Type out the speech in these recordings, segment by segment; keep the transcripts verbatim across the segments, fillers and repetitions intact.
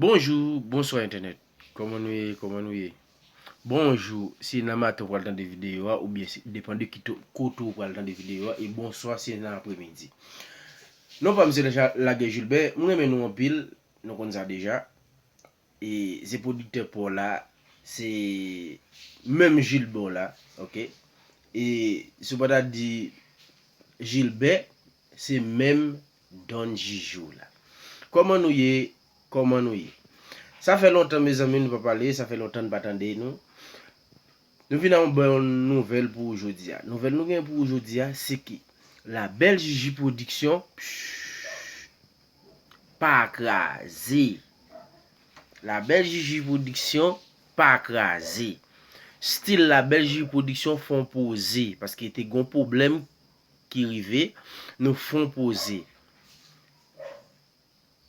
Bonjou, bonswa entènèt. Kòman nou ye? Kòman nou ye? Bonjou, si nan maten ou pral tande videyo a, oubyen si, depann de ki to- kote ou pral tande videyo a, e bonswa si nan apremidi. Non pa m se Lagè Jilbè, m renmen nou anpil, nou konn sa deja. E se pwodiktè pa w la, se menm Jilbè w la, oke? E si w pa ta di Jilbè, se menm Don Jiji w la. Kòman nou ye? Kòman nou ye? Sa fè lontan, mezanmi, nou pa pale, sa fè lontan nou pa tande nou. Nou vin ak yon bon nouvèl pou ou jodi a. Nouvèl nou gen pou ou jodi a, se ke Labèl Jiji Pwodiksyon pa kraze. Labèl Jiji Pwodiksyon pa kraze. Still Labèl Jiji Pwodiksyon fè yon poze, paske te gen yon pwoblèm ki rive, nou fè yon poze.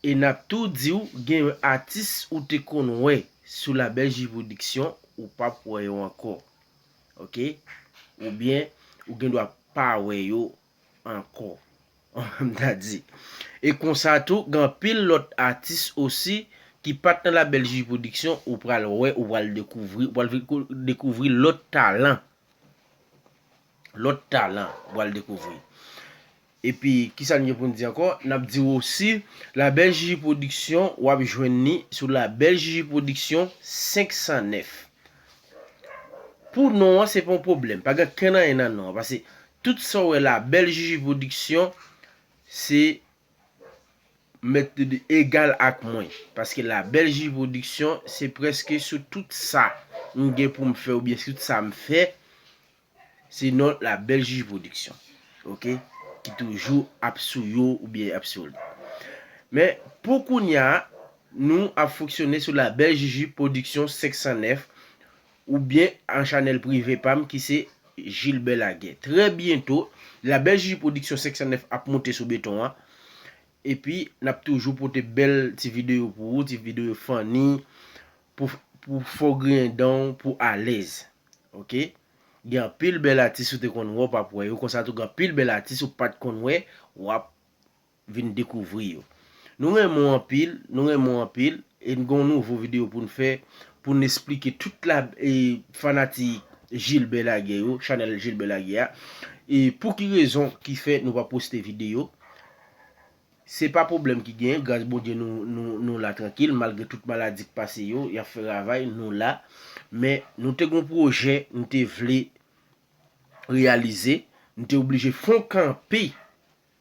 E n ap tou di w, gen yon atis ou te konn wè sou Labèl Jiji Pwodiksyon, ou p ap wè yo ankò. Oke? Oubyen, ou gen dwa pa wè yo ankò. M ta di. E konsa tou, gen anpil lòt atis osi ki pa t nan Labèl Jiji Pwodiksyon, ou pral wè, ou pral dekouvri, ou pral dekouvri lòt talan. Lòt talan, ou pral dekouvri. Epi, kisa n gen pou n di ankò? N ap di w osi, Labèl Jiji Pwodiksyon, w ap jwenn li sou Labèl Jiji Pwodiksyon senk san nèf. Pou non an, se pa yon pwoblèm. Pa gen kenn anyen nan non an. Paske tout sa w wè Labèl Jiji Pwodiksyon, se mèt de egal ak mwen. Paske Labèl Jiji Pwodiksyon, se prèske sou tout sa m gen pou m fè oubyen sou tout sa m fè, se non Labèl Jiji Pwodiksyon. Oke? Ki toujou ap sou yo oubyen ap sou li. Men, pou kounye a, nou ap fonksyone sou Labèl Jiji Pwodiksyon senk san nèf oubyen an chanèl prive pa m ki se Jilbè Lagè. Trè byento, Labèl Jiji Pwodiksyon senk san nèf ap monte sou beton an. Epi, n ap toujou pote bèl ti videyo pou ou, ti videyo funny, pou, pou fè w griyen dan w, pou w alèz. Oke? Gen anpil bèl atis ou te konn wè, w p ap wè yo. Konsa tou, gen anpil bèl atis ou pa t konn wè, w ap vin dekouvri yo. Nou renmen w anpil, nou renmen w anpil, e n gen yon nouvo videyo pou n fè, pou n esplike tout la, e, fanatik Jilbè Lagè yo, chanèl Jilbè Lagè a, e pou ki rezon ki fè nou pa poste videyo. Se pa pwoblèm ki genyen, gras Bondye nou, nou, nou la trankil, malgre tout maladi k pase yo, y ap fè travay, nou la. Men nou te gen yon pwojè, nou te vle reyalize, nou te oblije fè yon kanpe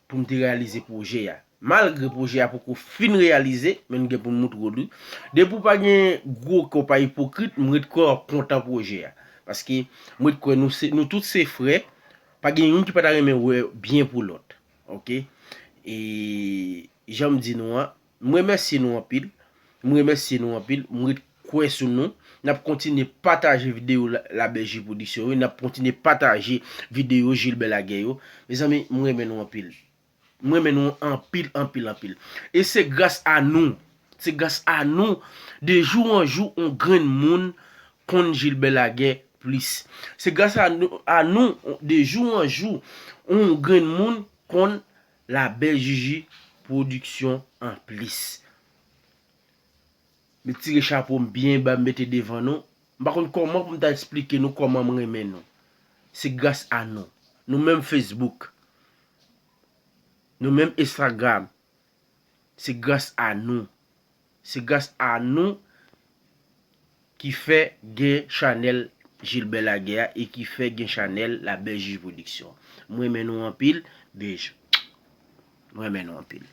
pou m te reyalize pwojè a. Malgre pwojè a poko fin reyalize, men n gen pou n moutre w li. Depi w pa gen gwo kè, w pa ipokrit, m ret kwè w ap kontan pwojè a. Paske m ret kwè nou se, nou tout se frè, pa gen youn ki pa ta renmen wè byen pou lòt. Oke? E jan m di nou an, m remèsye nou anpil. M remèsye nou anpil. M ret kwè sou nou. N ap kontinye pataje videyo La- Labèl Jiji Pwodiksyon yo. N ap kontinye pataje videyo Jilbè Lagè yo. Mezanmi, m renmen nou anpil. M renmen nou anpil, anpil, anpil. E se gras a nou. Se gras a nou. De jou an jou, yon grenn moun konn Jilbè Lagè plis. Se gras a nou, a nou, de jou an jou, yon grenn moun konn Labèl Jiji Pwodiksyon an plis. M tire chapo m byen ba, m mete devan nou. M pa konn kòman pou m ta eksplike nou kòman m renmen nou. Se gras a nou. Nou menm Facebook. Nou menm Instagram. Se gras a nou. Se gras a nou ki fè gen chanèl Jilbè Lagè a e ki fè gen chanèl Labèl Jiji Pwodiksyon. M renmen nou anpil. Bèj. M renmen nou anpil.